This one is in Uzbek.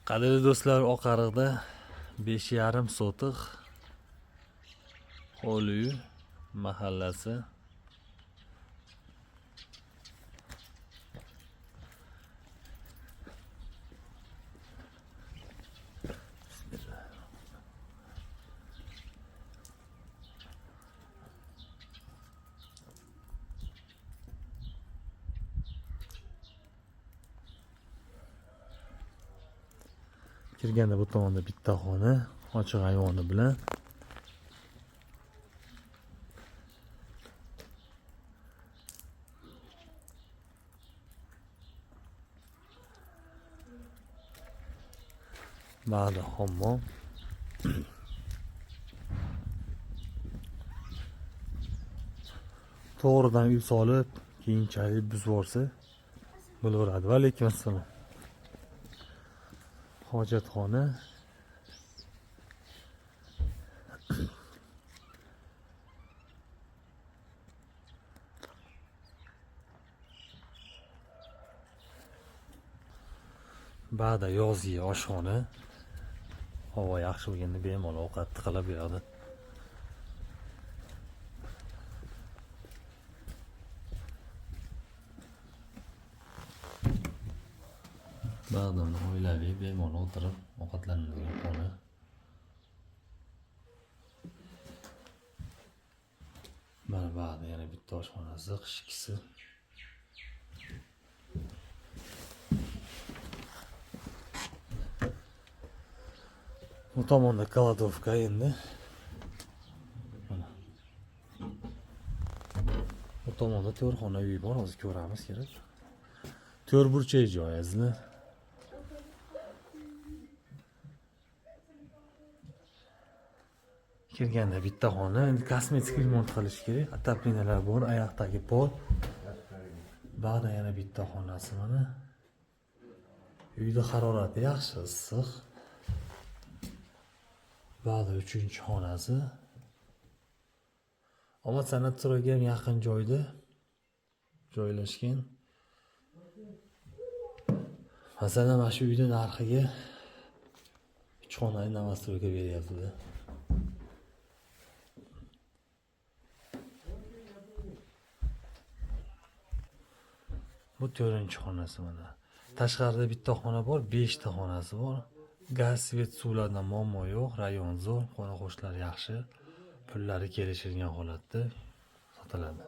Qadrli do'stlar, Oqariqda 5,5 sotix hovli uy mahallasi. Kirganda bu tomonda bitta xona, ochiq ayvoni bilan. Ba'da hammom. To'g'ridan uy solib, keyinchalik buzib yuborsa bo'laveradi. Va alaykum assalom. Hojatxona. Ba'da yozgi oshxona. Havo yaxshi bo'lganda bemalol ovqat qilib bu yoqda. Ba'da oilaviy bemalol o'tirib ovqatlanadigan xona. Mana ba'da yana bitta oshxonasi, qishkisi. Bu tomonda kladovka endi. Mana. Bu tomonda to'rt xona uy bor, hozir ko'ramiz kerak. To'rt burchak joy azizlar. Kirganda bitta xona, endi kosmetik remont qilish kerak. Отоплениялар bor, oyoqdagi pol. Ba'da yana bitta xonasi mana. Uyda harorati yaxshi, issiq. Ba'da uchinchi xonasi. Omad san'at turoyga ham yaqin joyda joylashgan. Masalan, mana shu uyni narxiga 3 xonali новостройка beryapti-da. Bu to'rtinchi xonasi mana. Tashqarida bitta xona bor, 5 ta xonasi bor. Gaz, svet, suvlardan muammo yo'q, rayon zo'r, qo'ni qo'shnilar yaxshi. Pullari kelishilgan holatda sotiladi.